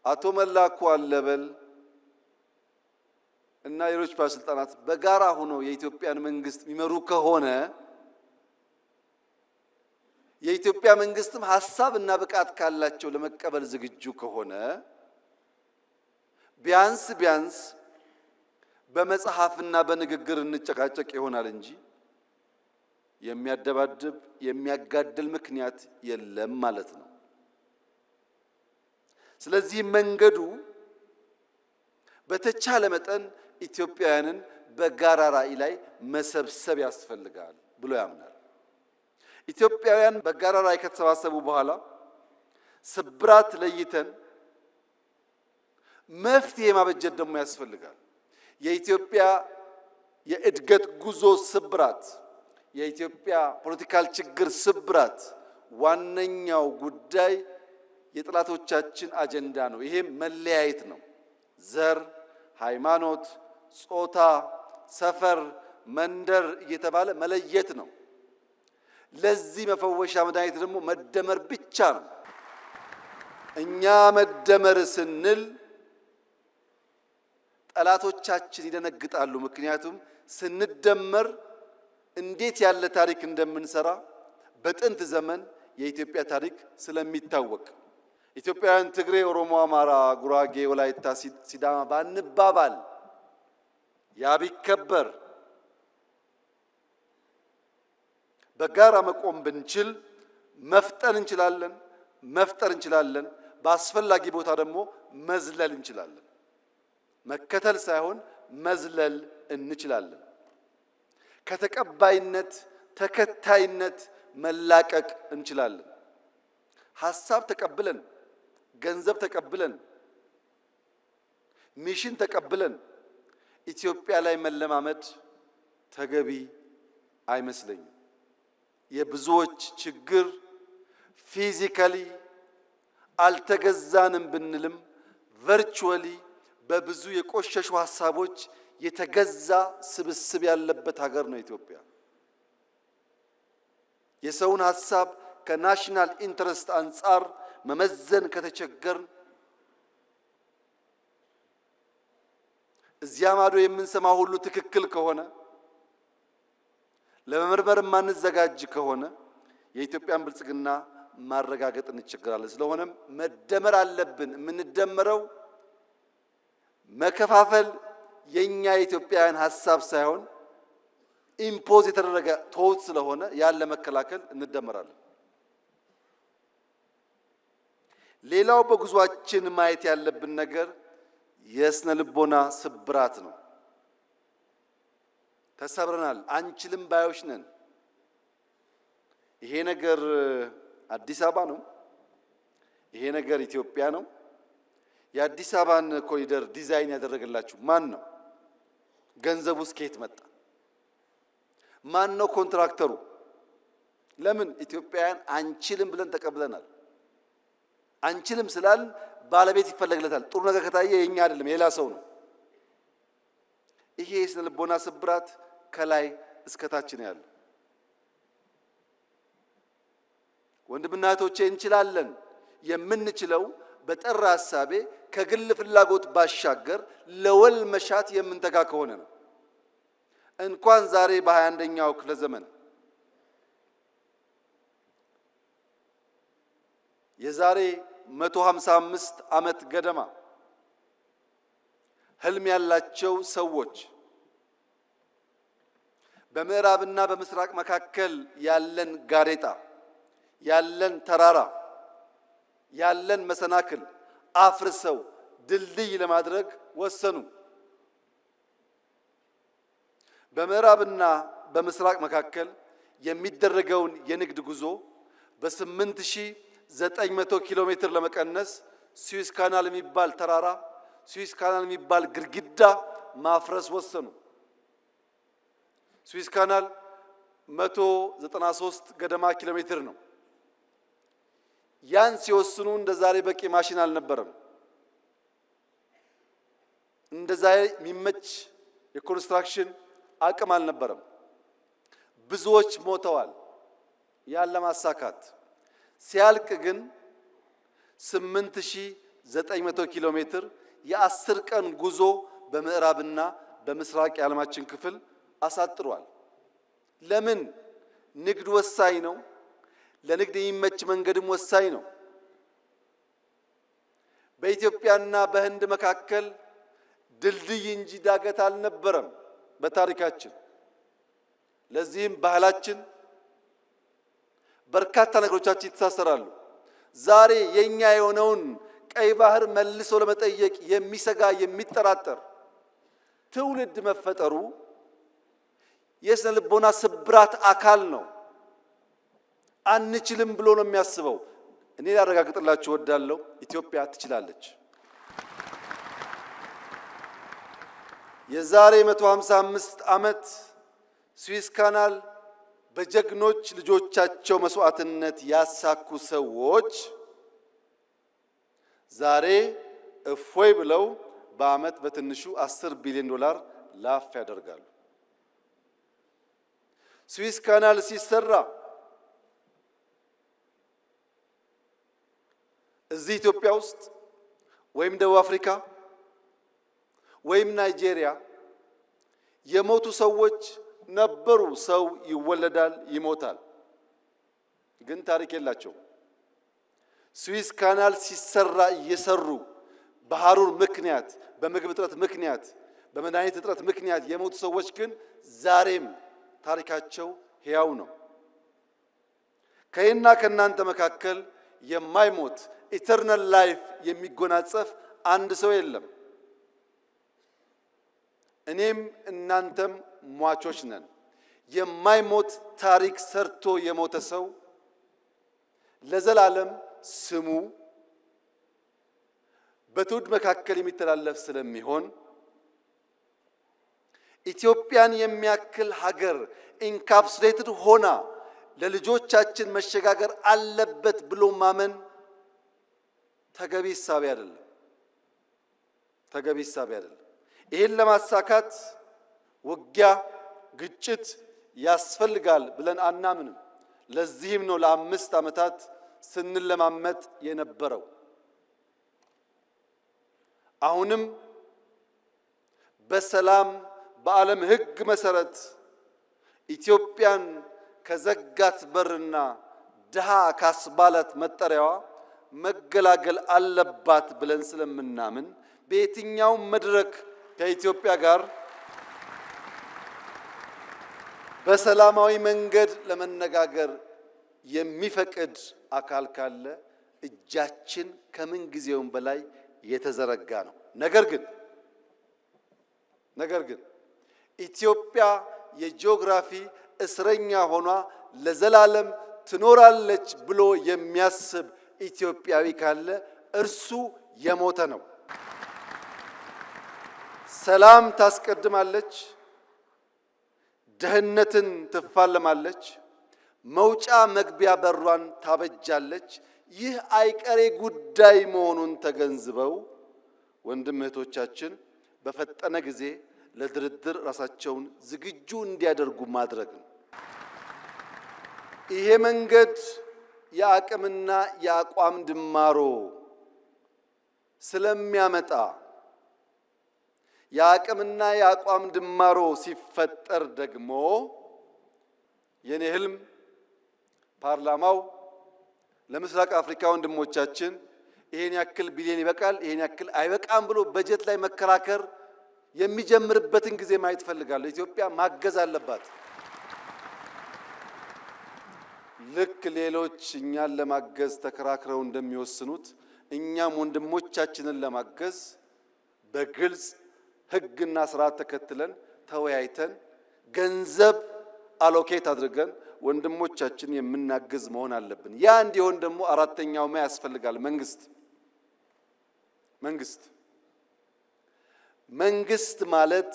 አቶ መላኩ አለበል እና ሌሎች ባለስልጣናት በጋራ ሆነው የኢትዮጵያን መንግስት የሚመሩ ከሆነ፣ የኢትዮጵያ መንግስትም ሀሳብ እና ብቃት ካላቸው ለመቀበል ዝግጁ ከሆነ፣ ቢያንስ ቢያንስ በመጽሐፍና በንግግር እንጨቃጨቅ ይሆናል እንጂ የሚያደባድብ፣ የሚያጋድል ምክንያት የለም ማለት ነው። ስለዚህ መንገዱ በተቻለ መጠን ኢትዮጵያውያንን በጋራ ራዕይ ላይ መሰብሰብ ያስፈልጋል ብሎ ያምናል። ኢትዮጵያውያን በጋራ ራዕይ ከተሰባሰቡ በኋላ ስብራት ለይተን መፍትሄ ማበጀት ደግሞ ያስፈልጋል። የኢትዮጵያ የእድገት ጉዞ ስብራት፣ የኢትዮጵያ political ችግር ስብራት ዋነኛው ጉዳይ የጠላቶቻችን አጀንዳ ነው። ይሄም መለያየት ነው። ዘር፣ ሃይማኖት፣ ጾታ፣ ሰፈር፣ መንደር እየተባለ መለየት ነው። ለዚህ መፈወሻ መድኃኒት ደግሞ መደመር ብቻ ነው። እኛ መደመር ስንል ጠላቶቻችን ይደነግጣሉ። ምክንያቱም ስንደመር እንዴት ያለ ታሪክ እንደምንሰራ በጥንት ዘመን የኢትዮጵያ ታሪክ ስለሚታወቅ ኢትዮጵያውያን ትግሬ፣ ኦሮሞ፣ አማራ፣ ጉራጌ፣ ወላይታ፣ ሲዳማ ባንባባል ያ ቢከበር በጋራ መቆም ብንችል መፍጠን እንችላለን፣ መፍጠር እንችላለን። በአስፈላጊ ቦታ ደግሞ መዝለል እንችላለን። መከተል ሳይሆን መዝለል እንችላለን። ከተቀባይነት ተከታይነት መላቀቅ እንችላለን። ሀሳብ ተቀብለን፣ ገንዘብ ተቀብለን፣ mission ተቀብለን ኢትዮጵያ ላይ መለማመድ ተገቢ አይመስለኝም። የብዙዎች ችግር physically አልተገዛንም ብንልም virtually በብዙ የቆሸሹ ሀሳቦች የተገዛ ስብስብ ያለበት ሀገር ነው ኢትዮጵያ። የሰውን ሀሳብ ከ national interest አንጻር መመዘን ከተቸገርን እዚያ ማዶ የምንሰማው ሁሉ ትክክል ከሆነ ለመመርመር የማንዘጋጅ ከሆነ የኢትዮጵያን ብልጽግና ማረጋገጥ እንቸገራለን። ስለሆነም መደመር አለብን። የምንደመረው መከፋፈል የኛ የኢትዮጵያውያን ሀሳብ ሳይሆን impose የተደረገ thought ስለሆነ ያን ለመከላከል እንደመራለን። ሌላው በጉዟችን ማየት ያለብን ነገር የስነ ልቦና ስብራት ነው። ተሰብረናል፣ አንችልም ባዮች ነን። ይሄ ነገር አዲስ አበባ ነው። ይሄ ነገር ኢትዮጵያ ነው። የአዲስ አበባን ኮሪደር ዲዛይን ያደረገላችሁ ማን ነው? ገንዘቡ ከየት መጣ? ማን ነው ኮንትራክተሩ? ለምን ኢትዮጵያውያን አንችልም ብለን ተቀብለናል። አንችልም ስላል ባለቤት ይፈለግለታል። ጥሩ ነገር ከታየ የኛ አይደለም የሌላ ሰው ነው። ይሄ የስነ ልቦና ስብራት ከላይ እስከታች ነው ያለው። ወንድምና እህቶቼ እንችላለን። የምንችለው በጠራ ሀሳቤ ከግል ፍላጎት ባሻገር ለወል መሻት የምንተጋ ከሆነ ነው። እንኳን ዛሬ በ21ኛው ክፍለ ዘመን የዛሬ 155 ዓመት ገደማ ህልም ያላቸው ሰዎች በምዕራብና በምስራቅ መካከል ያለን ጋሬጣ፣ ያለን ተራራ፣ ያለን መሰናክል አፍርሰው ድልድይ ለማድረግ ወሰኑ። በምዕራብና በምስራቅ መካከል የሚደረገውን የንግድ ጉዞ በ8900 ኪሎ ሜትር ለመቀነስ Suez Canal የሚባል ተራራ፣ Suez Canal የሚባል ግድግዳ ማፍረስ ወሰኑ። Suez Canal 193 ገደማ ኪሎ ሜትር ነው። ያን ሲወስኑ እንደ ዛሬ በቂ ማሽን አልነበረም። እንደ ዛሬ የሚመች የ construction አቅም አልነበረም። ብዙዎች ሞተዋል ያን ለማሳካት። ሲያልቅ ግን 8900 ኪሎ ሜትር የ10 ቀን ጉዞ በምዕራብና በምስራቅ የዓለማችን ክፍል አሳጥሯል። ለምን? ንግድ ወሳኝ ነው። ለንግድ የሚመች መንገድም ወሳኝ ነው። በኢትዮጵያና በህንድ መካከል ድልድይ እንጂ ዳገት አልነበረም በታሪካችን። ለዚህም ባህላችን፣ በርካታ ነገሮቻችን ይተሳሰራሉ። ዛሬ የኛ የሆነውን ቀይ ባህር መልሶ ለመጠየቅ የሚሰጋ የሚጠራጠር ትውልድ መፈጠሩ የስነ ልቦና ስብራት አካል ነው። አንችልም ብሎ ነው የሚያስበው። እኔ ላረጋግጥላችሁ እወዳለሁ፣ ኢትዮጵያ ትችላለች። የዛሬ 155 ዓመት Suez Canal በጀግኖች ልጆቻቸው መስዋዕትነት ያሳኩ ሰዎች ዛሬ እፎይ ብለው በዓመት በትንሹ 10 ቢሊዮን ዶላር ላፍ ያደርጋሉ። Suez Canal ሲሰራ እዚህ ኢትዮጵያ ውስጥ ወይም ደቡብ አፍሪካ ወይም ናይጄሪያ የሞቱ ሰዎች ነበሩ። ሰው ይወለዳል፣ ይሞታል፣ ግን ታሪክ የላቸውም። Suez Canal ሲሰራ እየሰሩ በሐሩር ምክንያት፣ በምግብ እጥረት ምክንያት፣ በመድኃኒት እጥረት ምክንያት የሞቱ ሰዎች ግን ዛሬም ታሪካቸው ሕያው ነው። ከእኔና ከእናንተ መካከል የማይሞት eternal life የሚጎናጸፍ አንድ ሰው የለም። እኔም እናንተም ሟቾች ነን። የማይሞት ታሪክ ሰርቶ የሞተ ሰው ለዘላለም ስሙ በትውልድ መካከል የሚተላለፍ ስለሚሆን ኢትዮጵያን የሚያክል ሀገር encapsulated ሆና ለልጆቻችን መሸጋገር አለበት ብሎ ማመን ተገቢ እሳቤ አይደለም። ተገቢ እሳቤ አይደለም። ይህን ለማሳካት ውጊያ፣ ግጭት ያስፈልጋል ብለን አናምንም። ለዚህም ነው ለ5 ዓመታት ስንለማመጥ የነበረው። አሁንም በሰላም በዓለም ሕግ መሰረት ኢትዮጵያን ከዘጋት በርና ድሃ ካስባላት መጠሪያዋ መገላገል አለባት ብለን ስለምናምን በየትኛውም መድረክ ከኢትዮጵያ ጋር በሰላማዊ መንገድ ለመነጋገር የሚፈቅድ አካል ካለ እጃችን ከምን ጊዜውም በላይ የተዘረጋ ነው። ነገር ግን ኢትዮጵያ የጂኦግራፊ እስረኛ ሆኗ ለዘላለም ትኖራለች ብሎ የሚያስብ ኢትዮጵያዊ ካለ እርሱ የሞተ ነው። ሰላም ታስቀድማለች፣ ድህነትን ትፋለማለች፣ መውጫ መግቢያ በሯን ታበጃለች። ይህ አይቀሬ ጉዳይ መሆኑን ተገንዝበው ወንድም እህቶቻችን በፈጠነ ጊዜ ለድርድር ራሳቸውን ዝግጁ እንዲያደርጉ ማድረግ ነው። ይሄ መንገድ የአቅምና የአቋም ድማሮ ስለሚያመጣ የአቅምና የአቋም ድማሮ ሲፈጠር ደግሞ የኔ ህልም ፓርላማው ለምስራቅ አፍሪካ ወንድሞቻችን ይሄን ያክል ቢሊዮን ይበቃል፣ ይሄን ያክል አይበቃም ብሎ በጀት ላይ መከራከር የሚጀምርበትን ጊዜ ማየት እፈልጋለሁ። ኢትዮጵያ ማገዝ አለባት። ልክ ሌሎች እኛን ለማገዝ ተከራክረው እንደሚወስኑት እኛም ወንድሞቻችንን ለማገዝ በግልጽ ሕግና ስርዓት ተከትለን ተወያይተን ገንዘብ allocate አድርገን ወንድሞቻችን የምናግዝ መሆን አለብን። ያ እንዲሆን ደግሞ አራተኛው ማ ያስፈልጋል። መንግስት መንግስት ማለት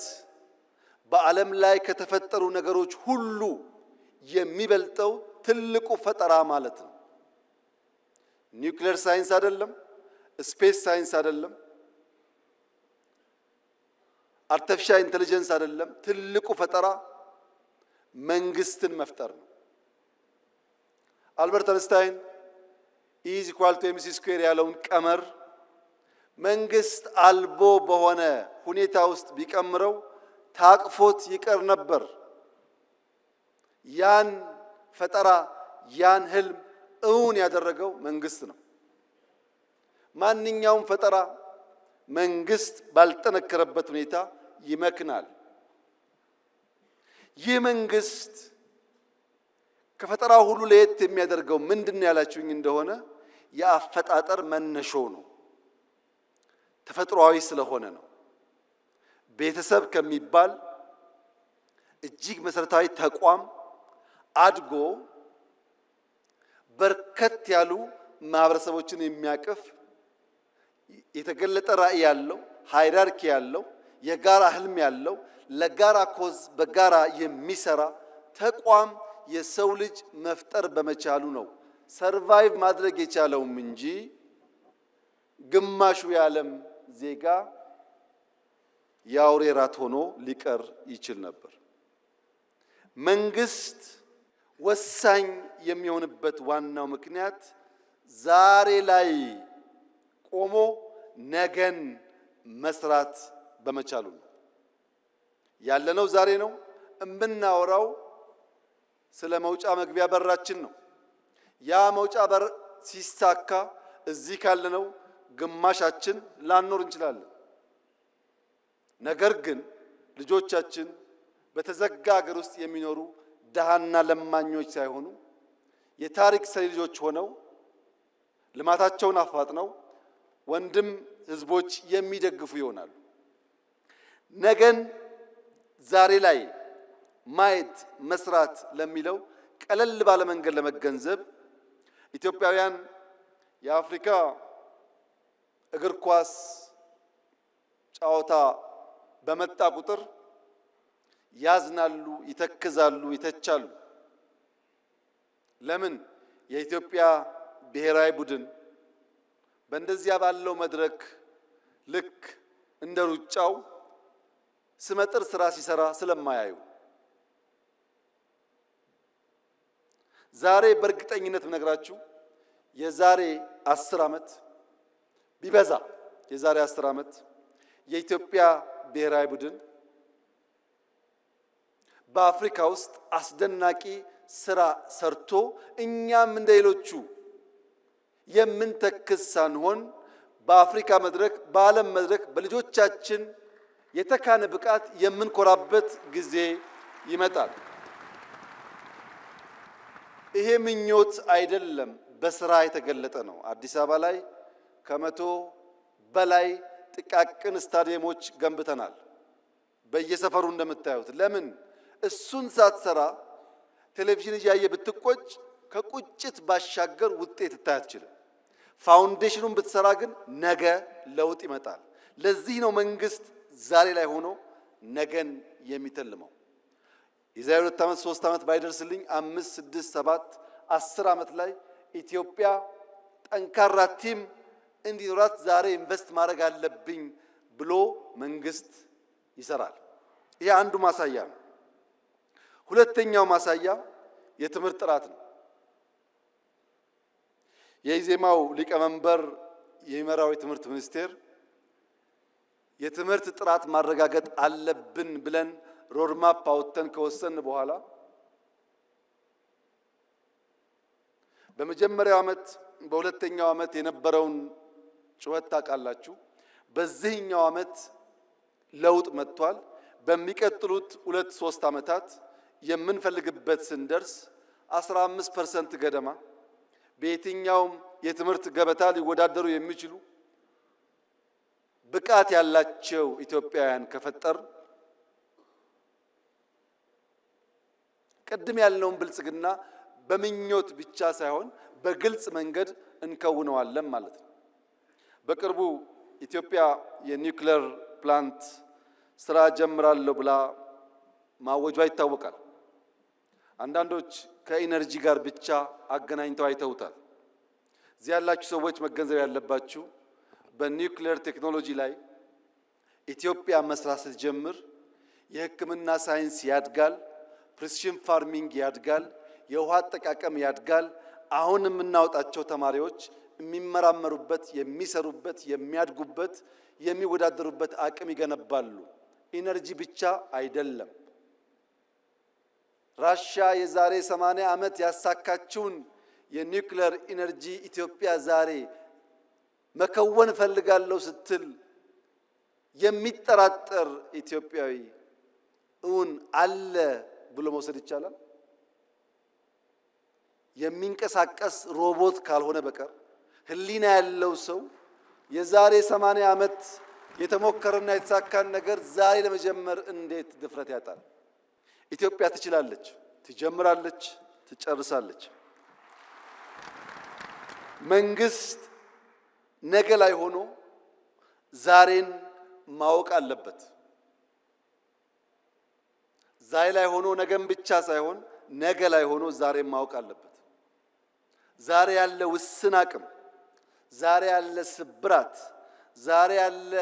በዓለም ላይ ከተፈጠሩ ነገሮች ሁሉ የሚበልጠው ትልቁ ፈጠራ ማለት ነው። Nuclear science አይደለም፣ space science አይደለም፣ artificial intelligence አይደለም። ትልቁ ፈጠራ መንግስትን መፍጠር ነው። አልበርት አንስታይን E is equal to mc square ያለውን ቀመር መንግስት አልቦ በሆነ ሁኔታ ውስጥ ቢቀምረው ታቅፎት ይቀር ነበር። ያን ፈጠራ ያን ህልም እውን ያደረገው መንግስት ነው። ማንኛውም ፈጠራ መንግስት ባልጠነከረበት ሁኔታ ይመክናል። ይህ መንግስት ከፈጠራው ሁሉ ለየት የሚያደርገው ምንድን ነው ያላችሁኝ እንደሆነ የአፈጣጠር መነሾ ነው። ተፈጥሯዊ ስለሆነ ነው። ቤተሰብ ከሚባል እጅግ መሰረታዊ ተቋም አድጎ በርከት ያሉ ማህበረሰቦችን የሚያቅፍ የተገለጠ ራዕይ ያለው፣ hierarchy ያለው፣ የጋራ ህልም ያለው፣ ለጋራ cause በጋራ የሚሰራ ተቋም የሰው ልጅ መፍጠር በመቻሉ ነው survive ማድረግ የቻለውም እንጂ ግማሹ የዓለም ዜጋ የአውሬ ራት ሆኖ ሊቀር ይችል ነበር። መንግስት ወሳኝ የሚሆንበት ዋናው ምክንያት ዛሬ ላይ ቆሞ ነገን መስራት በመቻሉ ነው። ያለነው ዛሬ ነው። እምናወራው ስለ መውጫ መግቢያ በራችን ነው። ያ መውጫ በር ሲሳካ እዚህ ካለነው ግማሻችን ላንኖር እንችላለን። ነገር ግን ልጆቻችን በተዘጋ ሀገር ውስጥ የሚኖሩ ድሃና ለማኞች ሳይሆኑ የታሪክ ሰሪ ልጆች ሆነው ልማታቸውን አፋጥነው ወንድም ህዝቦች የሚደግፉ ይሆናሉ። ነገን ዛሬ ላይ ማየት መስራት ለሚለው ቀለል ባለ መንገድ ለመገንዘብ ኢትዮጵያውያን የአፍሪካ እግር ኳስ ጨዋታ በመጣ ቁጥር ያዝናሉ፣ ይተክዛሉ፣ ይተቻሉ። ለምን? የኢትዮጵያ ብሔራዊ ቡድን በእንደዚያ ባለው መድረክ ልክ እንደ ሩጫው ስመጥር ስራ ሲሰራ ስለማያዩ። ዛሬ በእርግጠኝነት ምነግራችሁ የዛሬ 10 ዓመት፣ ቢበዛ የዛሬ 10 ዓመት የኢትዮጵያ ብሔራዊ ቡድን በአፍሪካ ውስጥ አስደናቂ ስራ ሰርቶ እኛም እንደ ሌሎቹ የምንተክዝ ሳንሆን በአፍሪካ መድረክ፣ በዓለም መድረክ በልጆቻችን የተካነ ብቃት የምንኮራበት ጊዜ ይመጣል። ይሄ ምኞት አይደለም፣ በስራ የተገለጠ ነው። አዲስ አበባ ላይ 100 በላይ ጥቃቅን ስታዲየሞች ገንብተናል። በየሰፈሩ እንደምታዩት። ለምን? እሱን ሳትሰራ ቴሌቪዥን እያየ ብትቆጭ ከቁጭት ባሻገር ውጤት ልታይ አትችልም። Foundation ኑን ብትሰራ ግን ነገ ለውጥ ይመጣል። ለዚህ ነው መንግስት ዛሬ ላይ ሆኖ ነገን የሚተልመው። የዛሬ 2 ዓመት፣ 3 ዓመት ባይደርስልኝ 5፣ 6፣ 7፣ 10 ዓመት ላይ ኢትዮጵያ ጠንካራ team እንዲኖራት ዛሬ invest ማድረግ አለብኝ ብሎ መንግስት ይሰራል። ይሄ አንዱ ማሳያ ነው። ሁለተኛው ማሳያ የትምህርት ጥራት ነው። የኢዜማው ሊቀመንበር የሚመራው የትምህርት ሚኒስቴር የትምህርት ጥራት ማረጋገጥ አለብን ብለን roadmap አውጥተን ከወሰን በኋላ በመጀመሪያው ዓመት፣ በሁለተኛው ዓመት የነበረውን ጩኸት ታውቃላችሁ። በዚህኛው ዓመት ለውጥ መጥቷል። በሚቀጥሉት 2-3 ዓመታት የምንፈልግበት ስንደርስ 15% ገደማ በየትኛውም የትምህርት ገበታ ሊወዳደሩ የሚችሉ ብቃት ያላቸው ኢትዮጵያውያን ከፈጠርን ቅድም ያልነውን ብልጽግና በምኞት ብቻ ሳይሆን በግልጽ መንገድ እንከውነዋለን ማለት ነው። በቅርቡ ኢትዮጵያ የ nuclear plant ስራ ጀምራለሁ ብላ ማወጇ ይታወቃል። አንዳንዶች ከ energy ጋር ብቻ አገናኝተው አይተውታል። እዚህ ያላችሁ ሰዎች መገንዘብ ያለባችሁ በኒውክሌር ቴክኖሎጂ ላይ ኢትዮጵያ መስራት ስትጀምር የሕክምና ሳይንስ ያድጋል፣ precision farming ያድጋል፣ የውሃ አጠቃቀም ያድጋል። አሁን የምናወጣቸው ተማሪዎች የሚመራመሩበት፣ የሚሰሩበት፣ የሚያድጉበት፣ የሚወዳደሩበት አቅም ይገነባሉ። Energy ብቻ አይደለም። ራሻ የዛሬ 80 ዓመት ያሳካችውን የ nuclear energy ኢትዮጵያ ዛሬ መከወን እፈልጋለሁ ስትል የሚጠራጠር ኢትዮጵያዊ እውን አለ ብሎ መውሰድ ይቻላል? የሚንቀሳቀስ ሮቦት ካልሆነ በቀር ሕሊና ያለው ሰው የዛሬ 80 ዓመት የተሞከረና የተሳካን ነገር ዛሬ ለመጀመር እንዴት ድፍረት ያጣል? ኢትዮጵያ ትችላለች፣ ትጀምራለች፣ ትጨርሳለች። መንግስት ነገ ላይ ሆኖ ዛሬን ማወቅ አለበት። ዛሬ ላይ ሆኖ ነገን ብቻ ሳይሆን ነገ ላይ ሆኖ ዛሬን ማወቅ አለበት። ዛሬ ያለ ውስን አቅም፣ ዛሬ ያለ ስብራት፣ ዛሬ ያለ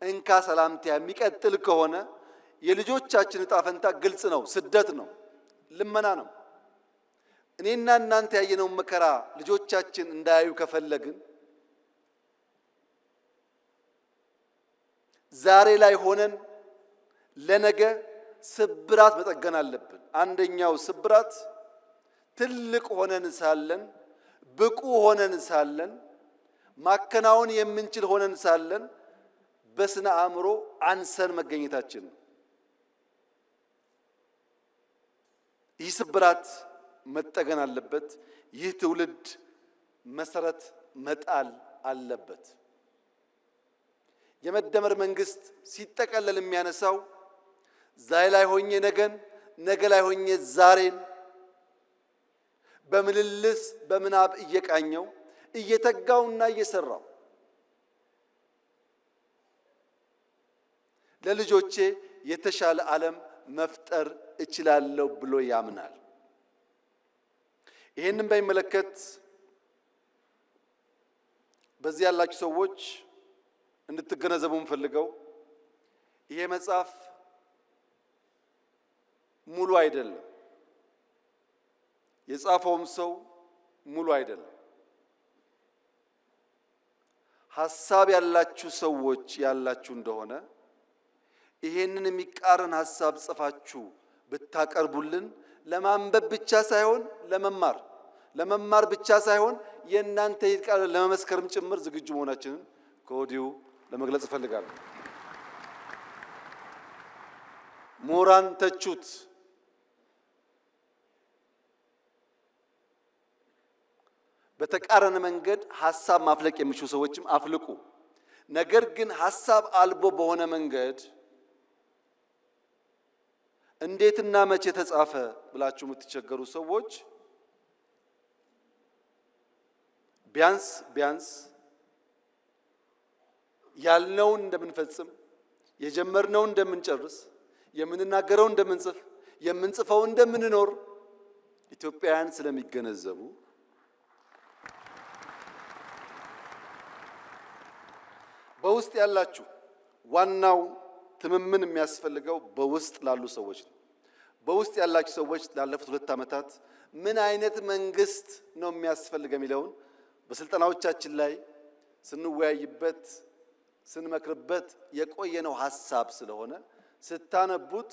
እንካ ሰላምታ የሚቀጥል ከሆነ የልጆቻችን እጣ ፈንታ ግልጽ ነው። ስደት ነው፣ ልመና ነው። እኔና እናንተ ያየነውን መከራ ልጆቻችን እንዳያዩ ከፈለግን ዛሬ ላይ ሆነን ለነገ ስብራት መጠገን አለብን። አንደኛው ስብራት ትልቅ ሆነን ሳለን፣ ብቁ ሆነን ሳለን፣ ማከናወን የምንችል ሆነን ሳለን በስነ አእምሮ አንሰን መገኘታችን ነው። ይህ ስብራት መጠገን አለበት። ይህ ትውልድ መሰረት መጣል አለበት። የመደመር መንግስት ሲጠቀለል የሚያነሳው ዛሬ ላይ ሆኜ ነገን፣ ነገ ላይ ሆኜ ዛሬን በምልልስ በምናብ እየቃኘው እየተጋውና እየሰራው ለልጆቼ የተሻለ ዓለም መፍጠር እችላለሁ ብሎ ያምናል። ይህንን በሚመለከት በዚህ ያላችሁ ሰዎች እንድትገነዘቡ የምፈልገው ይሄ መጽሐፍ ሙሉ አይደለም። የጻፈውም ሰው ሙሉ አይደለም። ሀሳብ ያላችሁ ሰዎች ያላችሁ እንደሆነ ይሄንን የሚቃረን ሀሳብ ጽፋችሁ ብታቀርቡልን ለማንበብ ብቻ ሳይሆን ለመማር፣ ለመማር ብቻ ሳይሆን የእናንተ ቃል ለመመስከርም ጭምር ዝግጁ መሆናችንን ከወዲሁ ለመግለጽ እፈልጋለሁ። ምሁራን ተቹት። በተቃረነ መንገድ ሀሳብ ማፍለቅ የሚችሉ ሰዎችም አፍልቁ። ነገር ግን ሀሳብ አልቦ በሆነ መንገድ እንዴትና መቼ ተጻፈ ብላችሁ የምትቸገሩ ሰዎች ቢያንስ ቢያንስ ያልነውን እንደምንፈጽም፣ የጀመርነውን እንደምንጨርስ፣ የምንናገረው እንደምንጽፍ፣ የምንጽፈው እንደምንኖር ኢትዮጵያውያን ስለሚገነዘቡ በውስጥ ያላችሁ ዋናው ትምምን የሚያስፈልገው በውስጥ ላሉ ሰዎች ነው። በውስጥ ያላችሁ ሰዎች ላለፉት 2 ዓመታት ምን አይነት መንግስት ነው የሚያስፈልገው የሚለውን በስልጠናዎቻችን ላይ ስንወያይበት ስንመክርበት የቆየነው ሀሳብ ስለሆነ ስታነቡት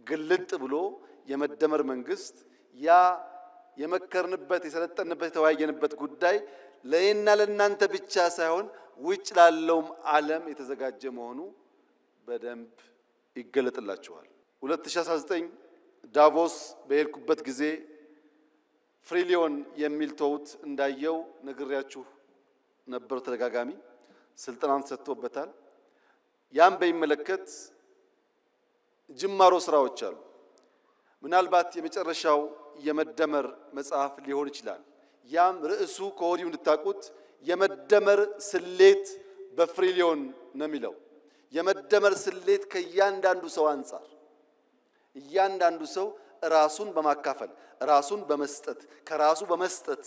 ግልጥ ብሎ የመደመር መንግስት ያ የመከርንበት፣ የሰለጠንበት፣ የተወያየንበት ጉዳይ ለእኔና ለእናንተ ብቻ ሳይሆን ውጭ ላለውም ዓለም የተዘጋጀ መሆኑ በደንብ ይገለጥላችኋል። 2019 ዳቮስ በሄድኩበት ጊዜ ፍሪሊዮን የሚል ተውት እንዳየው ነግሬያችሁ ነበር። ተደጋጋሚ ስልጠናም ተሰጥቶበታል። ያን በሚመለከት ጅማሮ ስራዎች አሉ። ምናልባት የመጨረሻው የመደመር መጽሐፍ ሊሆን ይችላል። ያም ርዕሱ ከወዲሁ እንድታውቁት የመደመር ስሌት በፍሪሊዮን ነው የሚለው። የመደመር ስሌት ከእያንዳንዱ ሰው አንጻር እያንዳንዱ ሰው ራሱን በማካፈል፣ ራሱን በመስጠት፣ ከራሱ በመስጠት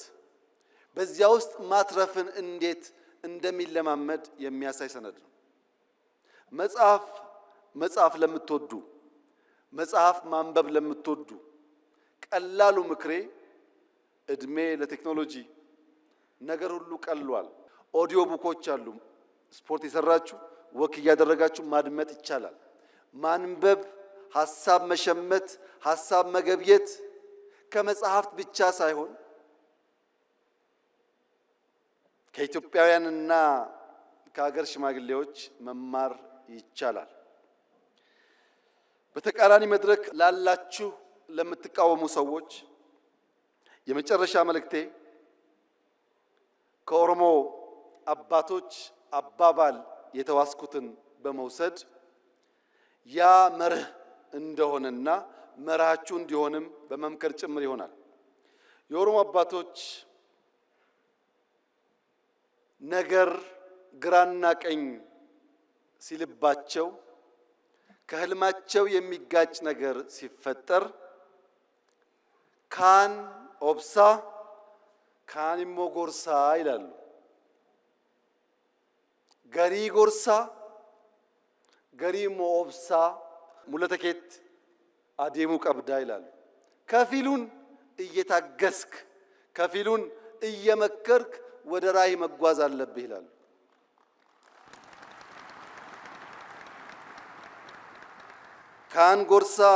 በዚያ ውስጥ ማትረፍን እንዴት እንደሚለማመድ የሚያሳይ ሰነድ ነው። መጽሐፍ መጽሐፍ ለምትወዱ፣ መጽሐፍ ማንበብ ለምትወዱ ቀላሉ ምክሬ እድሜ ለቴክኖሎጂ ነገር ሁሉ ቀሏል። Audio book ኦች አሉ። ስፖርት የሰራችሁ walk እያደረጋችሁ ማድመጥ ይቻላል። ማንበብ፣ ሀሳብ መሸመት፣ ሀሳብ መገብየት ከመጽሐፍት ብቻ ሳይሆን ከኢትዮጵያውያንና ከሀገር ሽማግሌዎች መማር ይቻላል። በተቃራኒ መድረክ ላላችሁ ለምትቃወሙ ሰዎች የመጨረሻ መልእክቴ ከኦሮሞ አባቶች አባባል የተዋስኩትን በመውሰድ ያ መርህ እንደሆነና መርሃችሁ እንዲሆንም በመምከር ጭምር ይሆናል። የኦሮሞ አባቶች ነገር ግራና ቀኝ ሲልባቸው ከህልማቸው የሚጋጭ ነገር ሲፈጠር kaan obsa kaan immoo gorsa ይላሉ። Garii gorsa garii immoo obsa mul'ata keetti adeemuu qabda ይላሉ። ከፊሉን እየታገስክ ከፊሉን እየመከርክ ወደ ራዕይ መጓዝ አለብህ ይላሉ። Kaan gorsa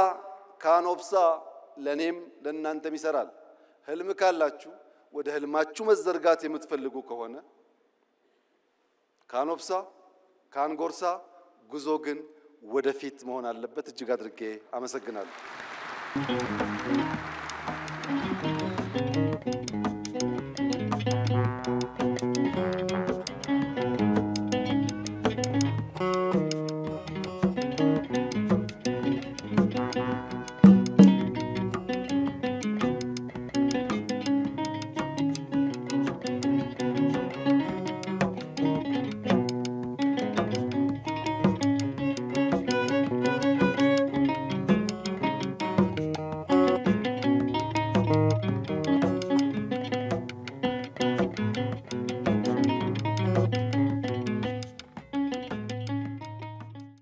kaan obsa ለኔም ለእናንተም ይሰራል። ህልም ካላችሁ ወደ ህልማችሁ መዘርጋት የምትፈልጉ ከሆነ kaan obsa kaan gorsa፣ ጉዞ ግን ወደፊት መሆን አለበት። እጅግ አድርጌ አመሰግናለሁ።